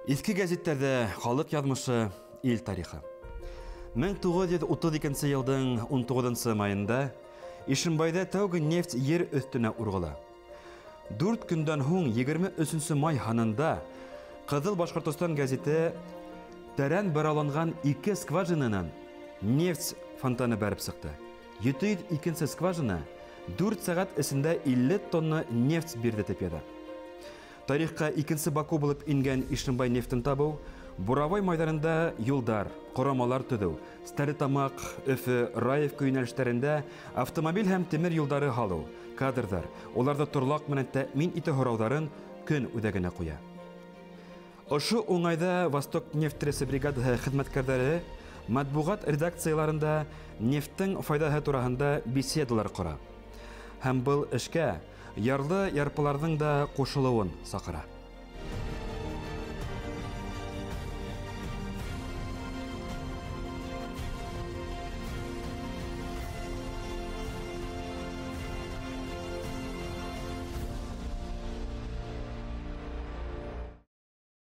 Иҫке гәзиттәрҙә халыҡ яҙмышы, ил тарихы. 1932 йылдың 19 майында Ишембайҙа тәүге нефть ер өҫтөнә урғыла. 4 көндән һуң 23 май һанында Ҡыҙыл Башҡортостан гәзите тәрән борауланған 2 скважинанан нефть фонтаны бәреп сыҡты. 702 скважина 4 сәғәт эсендә 50 тонна нефть бирҙе тип яҙа. Тарихҡа икенсе Баку булып ингән Ишембай нефтен табыу, Буровой майҙанында юлдар, ҡорамалар төҙөү, Стәрлетамаҡ, Өфө, Раевка йүнәлештәрендә автомобиль һәм тимер юлдары һалыу, кадрҙар, уларҙы торлаҡ менән тәьмин итеү һорауҙарын көн үҙәгенә ҡуя. Ошо уңайҙа Восток нефть трессы бригадаһы хеҙмәткәрҙәре матбуғат редакцияларында нефттең файҙаһы тураһында беседалар ҡора. Һәм был эшкә ярлы ярпыларҙың да ҡушылыуын саҡыра.